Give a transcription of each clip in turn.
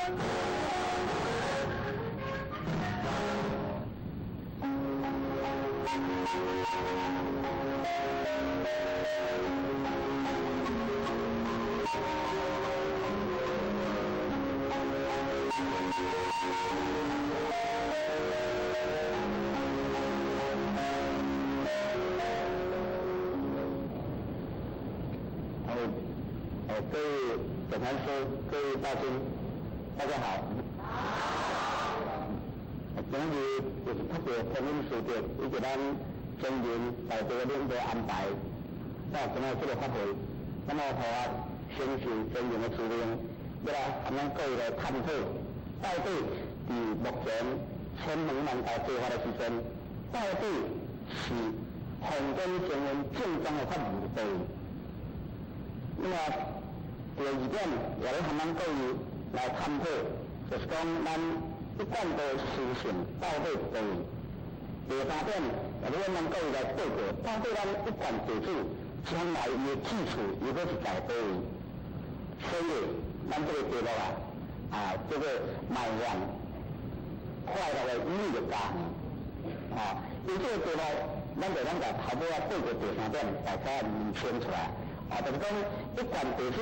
各位总禅师，各位大尊，大家好。好。今日就是特别观音师伯以及咱中人大队领导安排，到今仔这个法会，那么予我承受尊荣的使命，欲来和咱各位来探讨，到底伫目前千门万教做法的时阵，到底是宏观精神正宗的法门伫佗位？那么第二点，也欲和咱各位来探讨，就是讲咱一贯的思想到底伫佗位？第三点，也欲咱各位来报告，到底咱一贯地主将来伊的去处又阁是在佗位？所以，咱这个题目啊，叫做迈向快乐的美丽家园。因这个题目，咱就咱共头尾仔报告第三点，大家厘清出来。就是讲一贯地主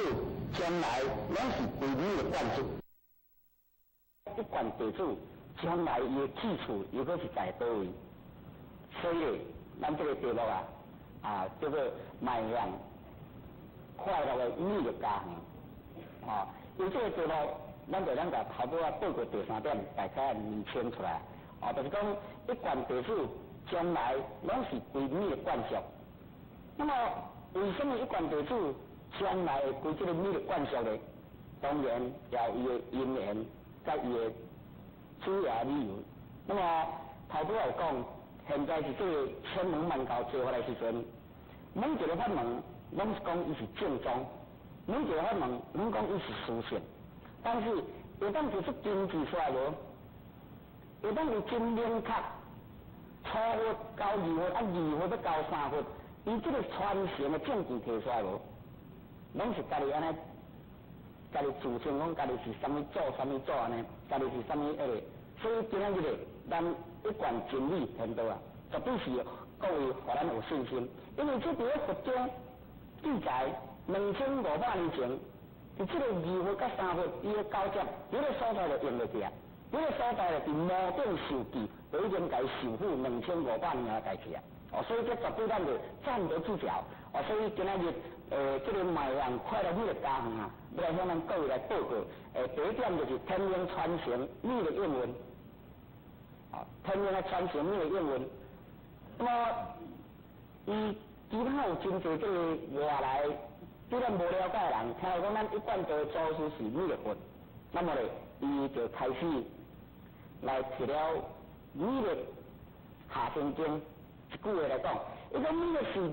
将来拢是归你的管束。一贯地主将来伊的去处又阁是在佗位？所以，咱这个题目啊，叫做迈向快乐的美丽家园。因这个题目，咱就咱共头尾仔报告第三点，大家厘清出来。就是讲一贯地主将来拢是归你的管束。那么，为什么一贯地主将来会归这个你的管束呢？当然也有伊的因缘，佮伊的主要理由。那么头拄仔有讲，现在是这个千门万教做法的时阵，每一个法门拢是讲伊是正宗，每一个法门拢讲伊是殊胜，但是会当提出根据出来无？会当有真明确，初佛到二佛，二佛欲到三佛，伊这个传承的证据提出来无？拢是家己按呢，家己自称讲家己是啥物祖、啥物祖按呢，家己是啥物彼个，所以今仔日咧，咱一贯真理天道啊，绝对是各位予咱有信心，因为这伫咧佛经记载2500年前，伫这个二佛佮三佛伊的交接，彼个所在就用袂去啊，彼个所在就伫摩顶授记，就已经共伊授予2500年的代志啊。所以这绝对咱就站得住脚。所以今仔日，这个迈向快乐美丽家园啊，欲来向咱各位来报告。第一点就是天命传承美丽应运。天命的传承美丽应运。那么，伊其他有真济这个外来对咱无了解的人，听讲咱一贯道祖师是弥勒佛，那么咧，伊就开始来提了弥勒下生经一句话来讲，伊讲弥勒是56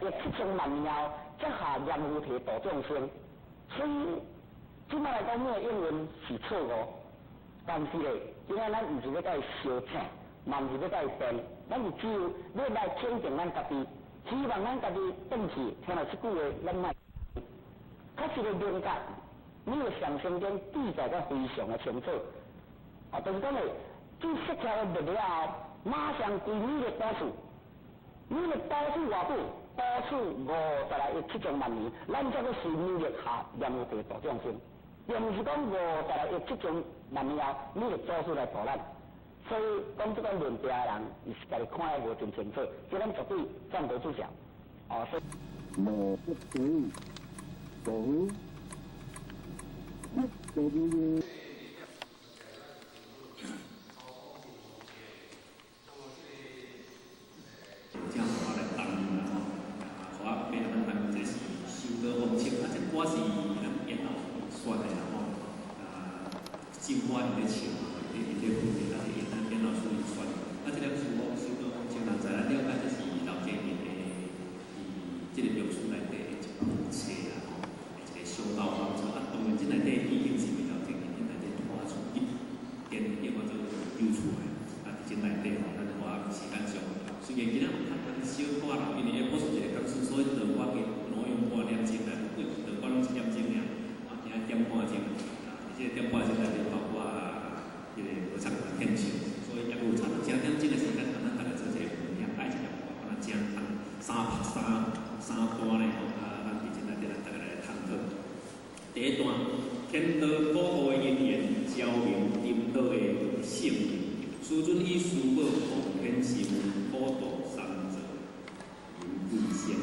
亿7000万年后，才下阎浮提度众生，所以这摆来讲，弥勒应运是错误。但是咧，今仔咱毋是欲共伊相争，嘛毋是欲共伊辩，咱是只有欲来肯定咱家己，希望咱家己转去听著这句话，咱莫确实咧明白，弥勒上生经记载得非常的清楚。就是讲咧，这释迦灭了后，马上归弥勒补处，弥勒补处偌久？补处56亿7000万年，咱才阁随弥勒下阎浮提度众生，并毋是讲56亿7000万年后弥勒祖师来度咱。所以讲这个论调的人，伊是家己看得无真清楚，这咱绝对站得住脚。所以。无不对，无不对。这我来担任啦吼，啊，我变咱担任这是修道方式，这歌是咱编导选的啦吼，进化伊咧唱，伊咧谱的，是咱编导师选。这粒修道方式，人知咱了解，这是老家庭的，伫这个历史内底的一本册啦吼，一个修道方册。当然，这内底已经是为老家庭内底拖出一电影叫做流出来。伫这内底吼，咱花时间上，虽然今仔有较较小可啦，因为下晡是一个讲师，所以导我去挪用半点钟来，不过导我拢一点钟尔，今仔点半钟，伫这个点半钟内底。天道普渡的因緣，昭明顛倒的聖義。師尊以師母奉獻心普渡三座雲貴仙，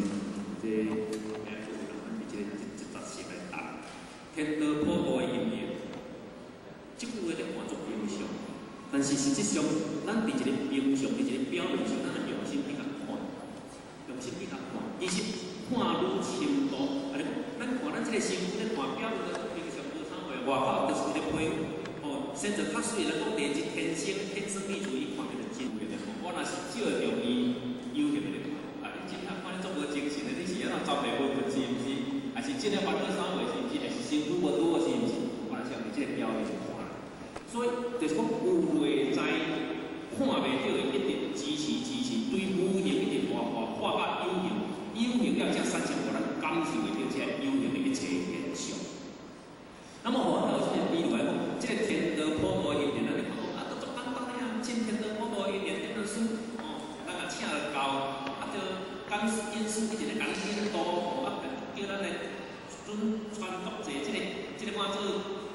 這有人這個這這集是來答天道普渡的因緣。這句話咧看足平常，但是實際上，咱佇一個平常，佇一個表面上，咱若用心去共看，用心去共看，其實看愈深度，啊，你咱看咱這個身軀咧看表面都平常無啥貨，外口就是一個皮膚，哦，生做較媠，咱講第一天生天生麗質，伊看起來真有的。我若是照著伊有形的看，啊，你真正看你足無精神的，你是按怎昨暝無睏是毋是？還是這個煩惱啥貨是毋是？還是身軀無拄好是毋是？我若是用這個表面看。所以就是講有內在看袂著的，一直支持支持，對無形一直化化化到有形，有形了才產生予咱感受會著這個有形的一切現象。那麼我頭這個比如來講，這個天道普渡因緣，咱咧看講啊，都足簡單的啊，進天道普渡因緣，點樣說？哦，咱若請到，啊，就講引師一直咧共引導，啊，叫咱來准傳國際這個這個看做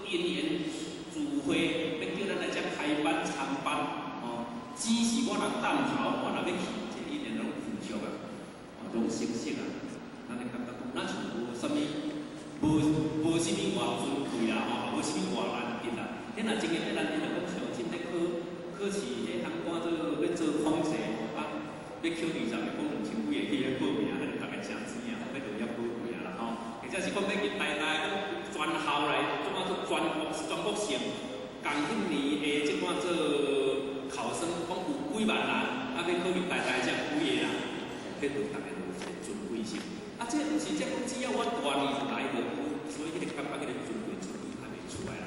因緣聚會，欲叫咱來遮開班參班，哦，只是我若等候，我若欲去，這個因緣攏具足啊，哦，攏成熟啊，咱會感覺講，咱像無啥物，無無啥物偌尊貴啦，吼，無啥物偌難得啦。你若真正欲難得，就講像進咧考考試，彼通看做欲做統計吼，啊，欲考20個，講2000幾个去咧報名，彼就逐个誠錢啊，欲落遐寶貴啊啦吼。或者是講欲去台大講全校來，怎啊做全國全國性，仝彼年的這款做考生，講有幾萬人，啊，欲考入台大才有幾个人，彼就逐个都有一個尊貴性。啊，這毋是這講只要我大年就來就有，所以彼個感覺彼個尊貴尊貴還袂出來啦。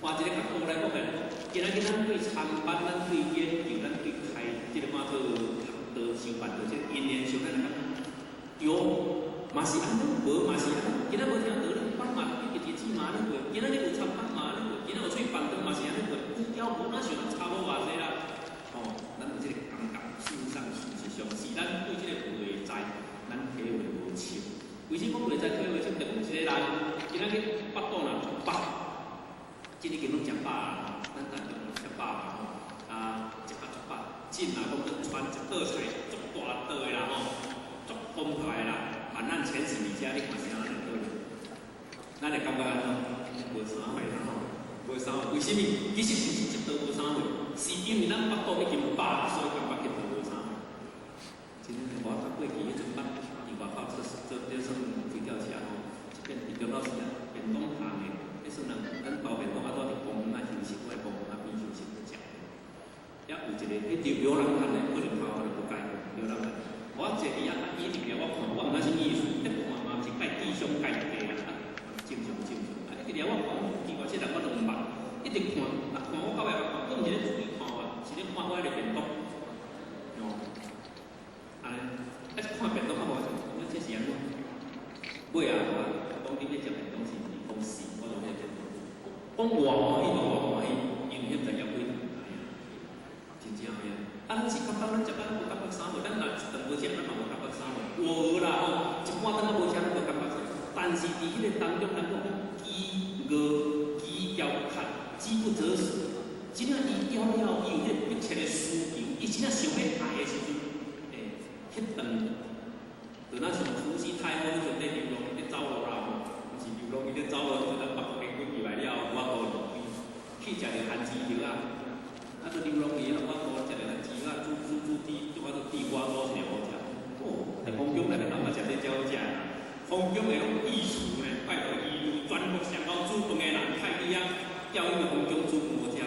換一個角度來講來，今仔日咱對參班，咱對研究，咱對開這個看做學道修辦道，這個因緣上，咱來感覺有嘛是按呢，無嘛是按呢。今仔無聽道理，班嘛你日子嘛按呢過，今仔日有參班嘛按呢過，今仔有出去辦道嘛是按呢過，有交無哪像差無偌濟啦。哦，咱有這個感覺，事實上事實上是咱對這個內在，咱體會無深。為什麼講內在體會深？就講一個人今仔日腹肚若足飽，這日經攏食飽啦，咱咱就食飽啦吼，啊，食較足飽，進來講閣傳一道菜足大道的啦吼，足澎湃的啦，啊，咱前十米遮你看啥人會倒？咱會感覺按怎？無啥貨啦吼，無啥貨。為什麼？其實毋是這道無啥貨，是因為咱腹肚已經飽，所以感覺彼道無啥貨。真正我較過去彼陣捌佇外口做做這算飛吊車吼，這邊佇中老時啊，便當行的，彼算人咱包便當啊，蹛佇公園仔休息，我佇公園仔邊休息食。遐有一個彼條牛腩飯的，可能頭就無共牛腩飯。我坐佇遐，啊，伊入來我看，我毋知啥物意思，咧看嘛毋是蓋智商蓋低啦，啊，正常正常。啊，一直掠我看，奇怪，這人我都毋捌，一直看，啊看我到尾看，佫毋是咧注意看我，是咧看我彼個便當。哦，按呢，啊，看便當較無，你這是按怎？尾啊，講恁咧食便當是毋是？講是，我就咧便當。講偌歡喜就偌歡喜，因為彼知影幾頓來啊，真正的啊。啊，咱是感覺咱食咱無感覺啥貨，咱若一頓無食，咱嘛無感覺啥貨。有啦吼，一半頓仔無食，咱無感覺啥。但是佇彼個當中，咱講飢餓飢枵渴，飢不擇食。真正伊枵了，伊有彼個迫切的需求，伊真正想欲愛的時陣，欸，彼頓就若像慈禧太后彼陣咧流浪咧走路啦吼，毋是流浪，伊咧走路，就咱北國聯軍入來了後，無法度離開，去食著番薯葉仔，啊，閣流浪伊啊，無法度食著番薯葉仔，煮煮煮地，做做地瓜粥是好食。哦，佇皇宮內面人嘛食這遮好食啦。皇宮的攏御廚呢，拜託伊全國上好煮飯的人派去遐，叫伊去皇宮煮飯好食。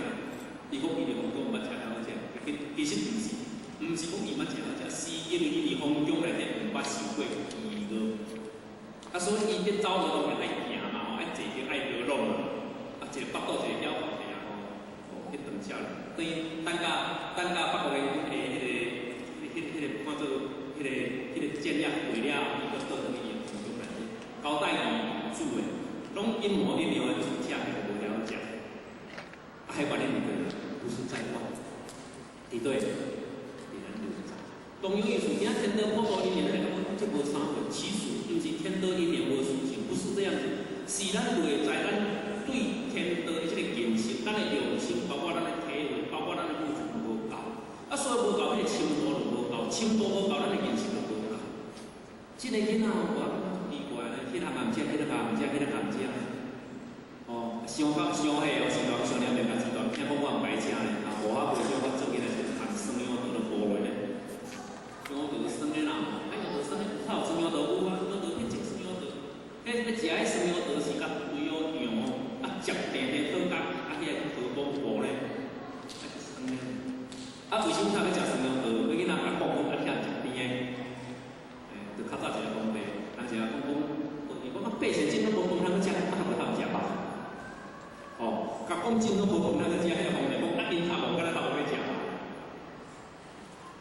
伊講伊佇皇宮毋捌食遐好食，其其實毋是，毋是講伊毋捌食好食，是因為伊佇皇宮內底毋捌受過飢餓。啊，所以伊咧走路當然愛行嘛吼，愛坐著愛流浪嘛。啊，一個腹肚一個枵渴啊吼，哦，彼頓食咧，等於等甲等甲北國聯軍的彼個、彼、彼個看做彼個、彼個戰略過了後，伊閣倒轉去伊的皇宮內底，交代伊煮的，攏一模一樣的煮食，伊無了食。啊，彼原因佇佗？不是在外，佇佗？佇咱內在。同樣意思，今仔天道普渡因緣，咱會感覺這無啥貨，其實毋是天道因緣無事情，不是這樣子，是咱內在咱對傷較傷彼哦，時段傷念念啊，時段聽講我毋愛食咧，啊無我袂少，我做囡仔時含酸楊桃都無落咧，楊桃酸的啦，啊楊桃酸的，較有酸楊桃有啊，楊桃去種酸楊桃，彼欲食彼酸楊桃是佮規個楊啊，接甜的糖角，啊彼個糖果糊咧，啊是酸的。啊為啥物較欲食酸楊桃？欲囡仔共講講啊，遐食甜的，欸，就較早一个講法，人一個講講，伊講啊八仙真攏無飯通去食，啊無通食吧？哦，共講真攏無飯通去食，彼個皇帝講啊，𪜶頭無敢若頭無欲食，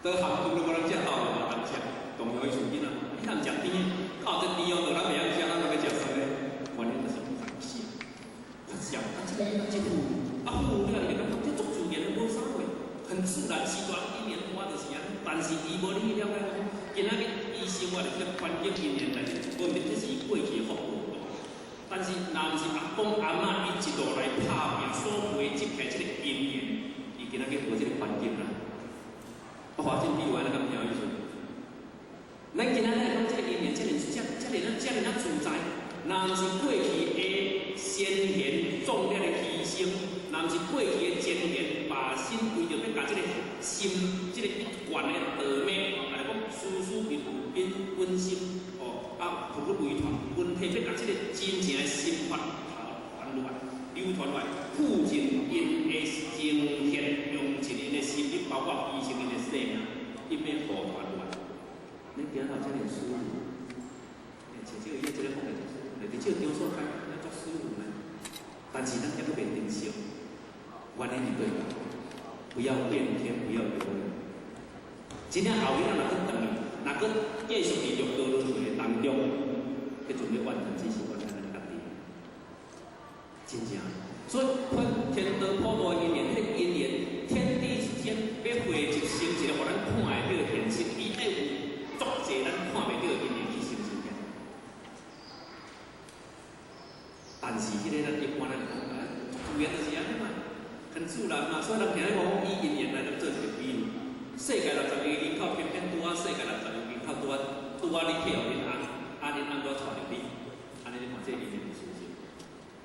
都含飯都無人食，頭就無通食，同樣意思囡仔，你通食甜的，靠這甜哦，就咱袂曉食，咱就欲食酸的，原因就是反省，發現啊，這個這個啊，好了，伊就感覺這足自然的，無啥貨，很自然，時段一年花就是按呢，但是伊無你去了解講，今仔日伊生活佇這個環境因緣內底，無毋這是伊過去的福報。但是，若毋是阿公阿嬤伊一路來拍拚所培植起這個因緣，伊今仔日無這個環境啦。我華進比喻按呢敢聽有意思？咱今仔日講這個因緣，這爾這這爾這爾自在，若毋是過去的先賢壯烈的犧牲，若毋是過去的前賢把心為著欲共這個心，這個一貫的道脈，啊，來講事事必有本本心。啊，佛律遺傳，問題欲共這個真正的心法傳落來、流傳落來，付盡𪜶的精血，用盡𪜶的心力，包括犧牲𪜶的生命，伊欲予傳落來。你行到遮爾舒服，欸，像這個伊這个講的足舒服，佇這個場所開，咱足舒服呢。但是咱抑閣袂珍惜，原因佇佗？不要怨天，不要尤人。真正後日咱若閣轉去，若閣繼續佇六道輪迴當中，彼陣欲怨恨只是怨恨咱家己。真正，所以天道普渡因緣，彼個因緣，天地之間欲匯集成一個，予咱看會著的現實，伊愛有足濟咱看袂著的因緣去形成起來。但是，彼個咱一般咱講啊，自然就是按呢嘛，很自然嘛，所以人聽咧講以因緣來做一個比喻。世界60億人口，偏偏拄仔世界60億人口拄仔拄仔你去予恁翁，啊恁翁拄仔娶著你，按呢你看這因緣是不是？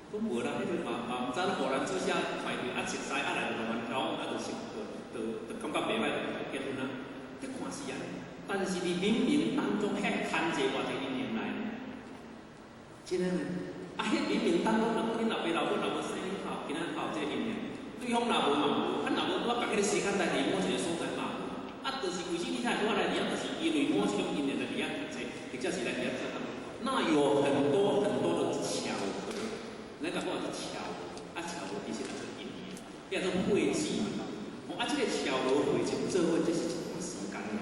講無啦，彼個嘛嘛毋知影偶然之下看著啊熟似啊來就慢慢交往啊，就熟就就就感覺袂歹就結婚啊。這看是按呢，但是佇冥冥當中，遐牽濟偌濟因緣來，真的呢。啊，彼冥冥當中，若講恁老爸老母若無生你靠，今仔靠這個因緣，對方若無嘛無，啊若無拄仔共彼個時間來佇某一個所在嘛無。啊，就是為啥你才會拄仔來佇遐，就是因為某一種因緣來佇遐讀冊，或者是來佇遐做工。那有很多很多的巧合，咱講講是巧合，啊巧合其實叫做因緣，叫做匯聚嘛。哦，啊，這個巧合匯集做伙，這是一段時間的。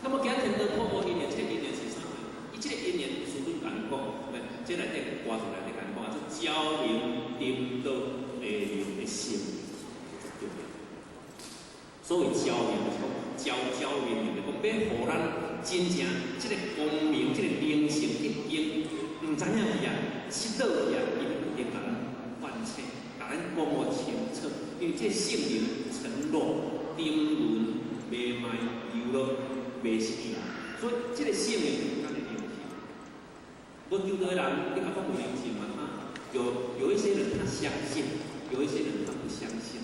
那麼今仔天道普渡因緣，這個因緣是啥物？伊這個因緣，師尊共你講，這內底歌詞內底共你講啊，這照明顛倒迷人的心，對不對？所謂照明，就是講照照明，就是講欲予咱真正這個光明、這個靈性已經毋知影去啊，失落去啊，伊欲一定共咱喚醒，共咱講予清楚。因為這聖靈沉落、沉淪、迷昧、流落、迷失去啊，所以這個聖靈就是咱的靈性。無求道的人，你共講有靈性嘛？有一些人他相信，有一些人他不相信。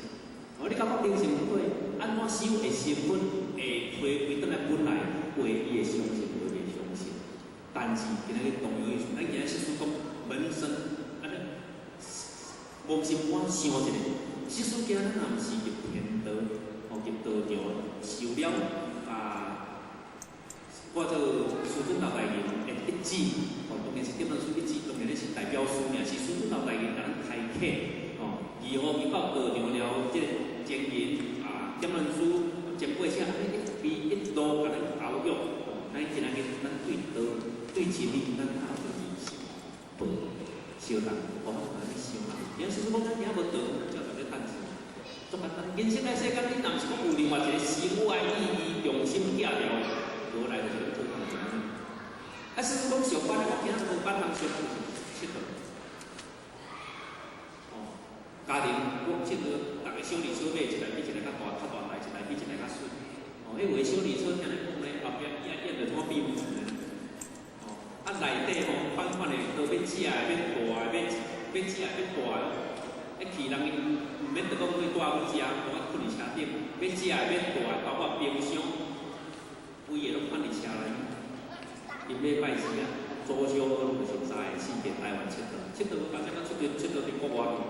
哦，你共講靈性毋對，按怎修會成佛，會回歸轉來本來，話伊會相信，無會相信。但是今仔日同樣意思，咱今日釋師講門生，按呢，無心我想一下，釋師今仔日若毋是入天道，哦入道場受了啊，我做師尊老大人的一指，哦，當然是點樣說一指，當然是代表師爾，是師尊老大人共咱開啟，哦，二號入到道場了，這個前人啊，點樣師前輩者按呢一筆一路共咱教育，哦，咱今仔日咱對道對真理，咱較有認識，無相同，無法度按呢想啦。因為師父講咱今仔無道，咱照常咧趁錢，足簡單。人生來世間，你若毋是講有另外一個生活意義重心寄牢的，無來就是咧做工作。啊，師父講上班，我今仔無班通上班就是𨑨迌。哦，家庭我這個逐个小二小買一台比一台較大，較大台，一台比一台較媠。哦，彼有的小二車聽咧講咧，後壁伊愛演著怎變無呢？哦，啊內底吼款款的，都欲食的，欲大的，欲欲食的，欲大的。免得講去蹛阮遮，我睏佇車頂，欲食的欲帶，包括冰箱，規个攏放佇車內。𪜶禮拜四啊，早上就是三个四个台灣𨑨迌，𨑨迌大家出去𨑨迌佇國外去。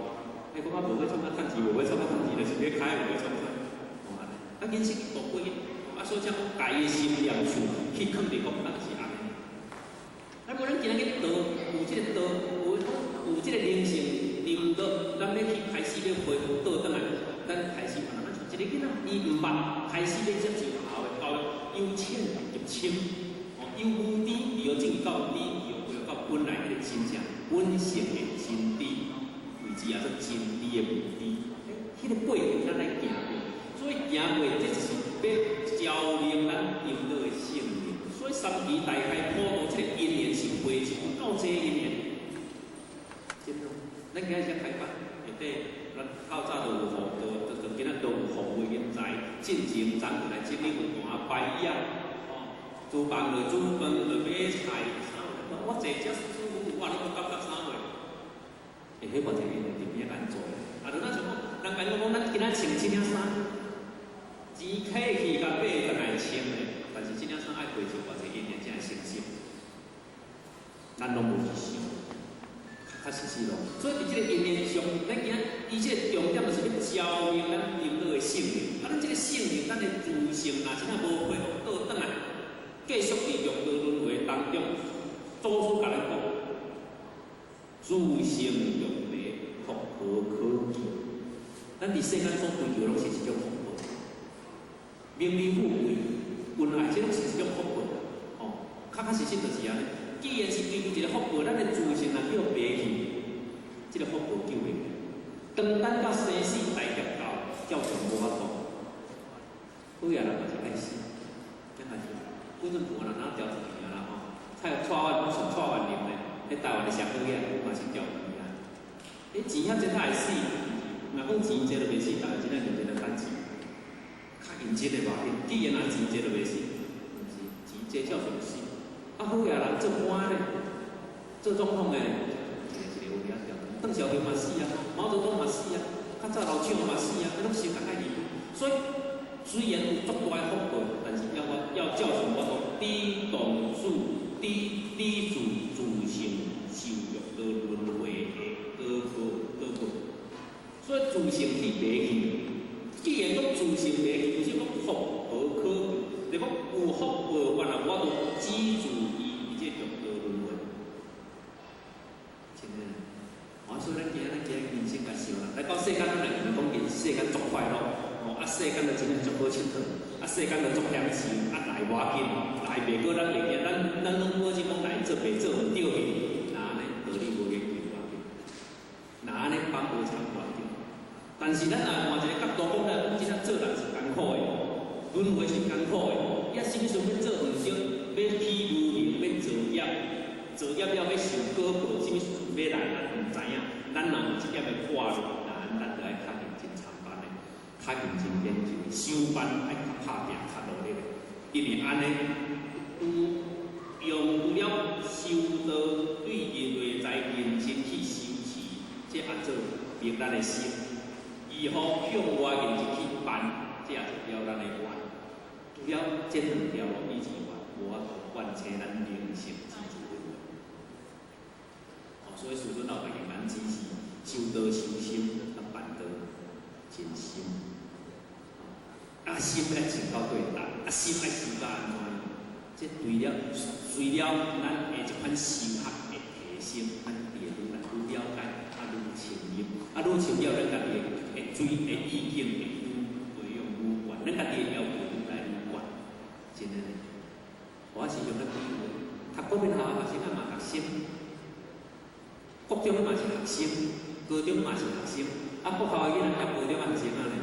欸，講啊無欲創啊趁錢，無欲創啊趁錢，就是欲開無欲創啥。哦按呢，啊人生度過去，啊所以才講家的心念想去囥佇講，咱就是按呢。啊無咱今仔日道有這个道，有有這个靈性臨到，咱欲去開始欲恢復倒轉來，咱開始慢慢像一个囡仔，伊毋捌開始欲接受學校的教育，由淺入深，哦，由無知而進到知，而恢復到本來彼個真正本性的真知，位置也做真知的無知。彼個過程咱來行過，所以行過，這就是欲照明咱顛倒的性命。所以三期大開普度這个因緣是非常夠濟因緣。真咯，咱今仔才開班，下底咱較早就有予，就就就今仔都有予會人才進前昨來整理有盤擺椅啊，哦，廚房就煮飯就買菜啥，我坐遮煮，我攏感覺啥貨？會彼偌濟因緣佇邊仔按做？啊，就咱像講，人家講咱今仔穿這領衫，錢揢去共買轉來穿的，但是這領衫愛花上偌濟因緣才會成熟，咱攏無去想。較實實咯，所以佇這个因緣上，咱今仔伊這個重點就是欲照明咱顛倒的性命。啊，咱這个性命，咱的自性若真正無恢復倒轉來，繼續佇六道輪迴當中，祖師共咱講，自性欲迷，福何可求？咱佇世間所追求攏是一種福報，名利富貴、恩愛，這攏是一種福報。哦，確確實實就是按呢。既然是追求一个福報，咱的自性若叫迷去，這个福報救袂來。當等到生死大劫到，照常無法度。好野人嘛是愛死，敢若是？古陣有人哪調出去啊啦吼？蔡蔡萬蔡萬林咧，彼台灣的上好野嘛是調出去啊。彼錢遐濟才會死，若講錢濟就袂死，但是真正認真來等錢，較認真的無要緊。既然若錢濟就袂死，毋是錢濟照常死。啊，好野人做官咧，做總統的，一個一個有遐調。鄧小平嘛死啊，毛澤東嘛死啊，較早老蔣嘛死啊，彼攏相共愛離婚。所以雖然有足大的福報，但是要我要教訓我講，抵擋住、抵抵住自性受欲道輪迴的果報果報。所以自性去迷去，既然講自性迷去，就是講福何可求？就講有福報，原來我都只住伊佇這六道輪迴。真的，我所以咱今仔人生較少啦。來到世間，咱來講人世間足快樂，哦，啊世間就真正足好𨑨迌，啊世間就足享受，啊來無要緊，來袂過咱袂驚，咱咱攏保證講來做袂做毋對去，若按呢道理無研究無要緊，若按呢放無差無要緊。但是咱若換一個角度講來講，真正做人是艱苦的，輪迴是艱苦的。伊啊，啥物事欲做毋對，欲起無明，欲造業，造業了欲受果報，啥物事欲來，咱毋知影。咱若有這點的看咧，那咱就愛較認真參班的，較認真研究，修班愛較拍拚、較努力的。因為按呢，有用了修道對人類在認真去修持，這按做明咱的心，以後向外認真去辦，這也就了咱的願。除了這兩條路以之外，無法度完成咱靈性之主的願。哦，所以師尊老爸用咱指示修道修心，啊辦道盡心。啊，心愛靜到對達，啊，心愛修到按怎樣？這對了，隨了咱的這款修學的提升，咱會愈來愈了解，啊，愈深入，啊，愈深入，咱家己的追的意境會愈培養愈懸，咱家己的要求愈來愈懸。真的，我是用咧比喻，讀國民學校學生啊嘛學生，國中嘛是學生，高中嘛是學生，啊，國校的囡仔佮高中的學生啊呢，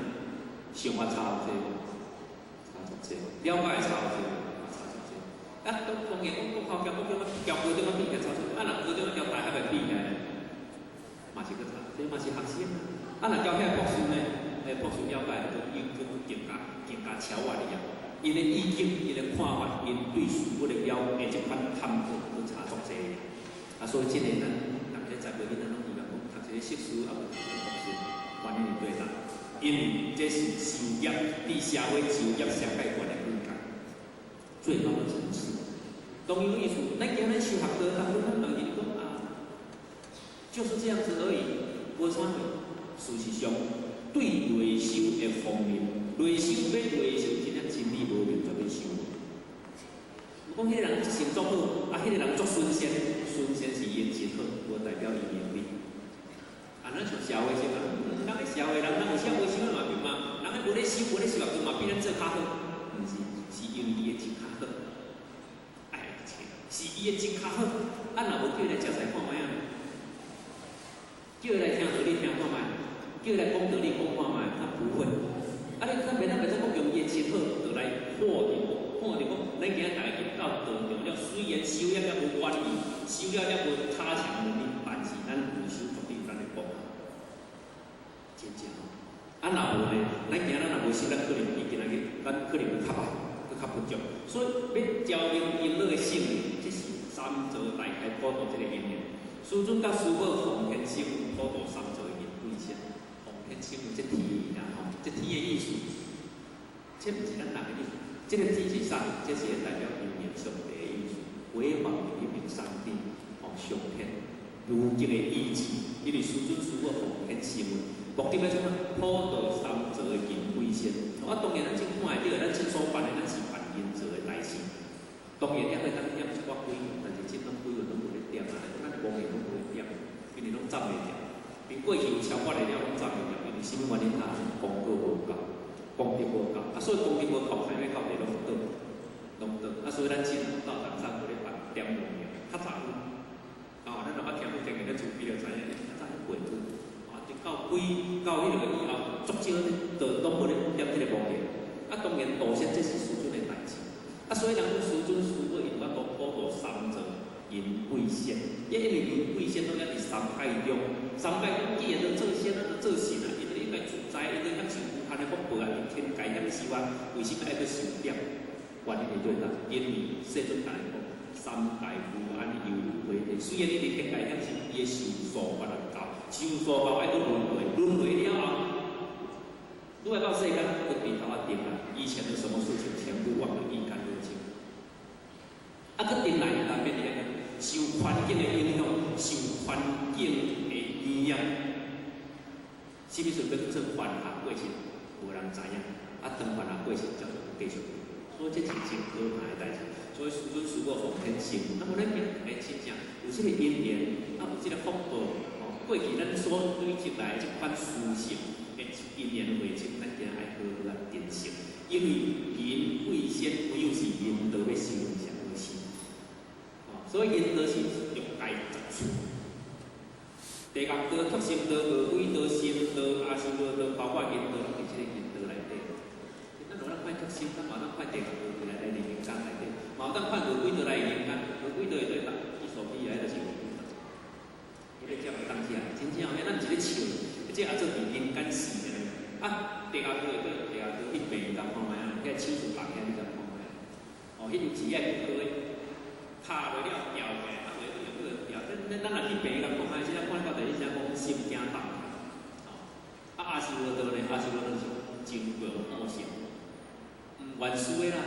想法差有濟無？差足濟，了解差有濟無？差足濟。啊，當當然講國校佮國中佮高中比起來差足濟，啊，若高中佮大學的比起來，嘛是閣差，這嘛是學生啊。啊，若交遐博士呢？欸，博士了解就又閣更加更加超越哩啊！𪜶的意境、𪜶的看法、𪜶對事物的了解，這款探討閣差足濟。啊，所以這個咱逐個在座囡仔攏希望講，讀一個碩士，啊無讀一個博士，觀念對啦。因為這是修業，佇社會修業上界懸的境界，最高的層次。當然有意思，咱今日修學道，大部分人就是講啊，就是這樣子而已，無啥物。事實上，對內修的方面，內修欲內修，真正真理無明絕對修。講彼個人性足好，啊，彼個人足順善，順善是伊的質好，無代表伊能力。啊，咱像社會上啊，人咧社會人，人有啥無修嘛嘛，人咧無咧修無咧修啊，嘛比咱做較好，毋是，是因為伊的質較好。哎，是伊的質較好，啊，若無叫伊來食菜看覓啊？叫伊來聽道理聽看覓？叫伊來講道理講看覓？他不會。啊，你咱袂當袂使講用伊的質好，就來破掉，破掉講，咱今仔逐家入到道場了，雖然修了猶無願意，修了猶無較強能力，但是咱有修絕對有咱的功效，真正吼。啊，若無呢？咱今仔咱若無修，咱可能比今仔日，咱可能會較歹，閣較不足。所以欲昭明瓔珞的聖理，這是三座大開普度這個因緣。師尊佮師母奉獻聖普度三座的因貴仙，奉獻聖這天啦吼，這天的意思，這毋是咱人的意思。這個天是啥？這是代表陰陽上帝的意思，鬼王一名上帝，吼上天無極的意志，因為師尊師母奉獻聖目的欲創啥？普度三座的金貴仙。啊，當然咱這看會著，咱這所辦的，咱是辦銀座的代誌。當然也會當念一寡鬼魂，但是這種鬼魂攏無咧點啊，咱的亡靈攏無咧點，因為攏站袂牢。因過去有超過的了，攏站袂牢，因為啥物原因啊？功過無夠，功德無夠，啊，所以功德無夠，歹欲到地攏倒，攏倒。啊，所以咱這道場上無咧辦點亡靈，較早有。哦，咱若捌聽過經驗咧，自閉就知影，較早過去，啊，直到幾到彼個以後，足少咧，就攏無咧點這個亡靈。啊，當然道仙這是師尊的代誌。啊，所以人講師尊師母伊有法度普度三座銀貴仙，因為銀貴仙攏抑佇三界中，三界中既然都做仙，咱就做神啊，伊就應該自在，伊就享受無限的福報啊，伊天界享受啊，為什麼愛閣受點？原因就對啦，因為世尊共咱講，三界無安猶如火地，雖然你佇天界享受，伊的壽數無法度夠，壽數夠愛閣輪迴，輪迴了後，愈來到世間，閣回頭仔轉來，以前的什麼事情全部忘得一乾二淨。啊，閣轉來難免會受環境的影響，受環境的影響。啥物時陣欲做凡學過程，無人知影。啊，當凡學過程才會繼續。所以這是真可怕的代誌。所以師尊師母奉獻聖，那麼咱今日真正有這個因緣，啊有這個福報，吼，過去咱所累積來的這款殊勝的因緣匯集，咱今日愛好好來珍惜。因為人貴仙，唯有是人道欲修上好事。哦，所以人道是欲界十處，地獄道、畜生道、餓鬼道、神道、阿修羅道，包括陰道，攏佇這個人道內底。咱若當看畜生，咱嘛當看地獄道來來人間內底，嘛有當看餓鬼道來人間，餓鬼道會對伊所比來就是餓鬼道。彼個才會當食，真正後咱毋是咧笑，這也做佇人間世的。啊，地獄道會對地獄道去病敢看覓啊？遐手術房遐你敢看覓啊？哦，彼就是愛骨科的，敲落了掉起來，啊，袂用個掉。咱若去病院看覓，現在看到第一聲講心驚膽跳。哦，啊阿修羅道呢？阿修羅道是真過惡性，毋原始的啦。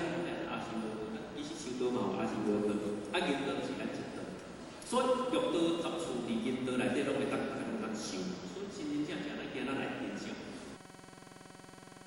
阿修羅道，伊是修道嘛有阿修羅道，啊人道是咱一道。所以欲道十處佇人道內底攏會當當修。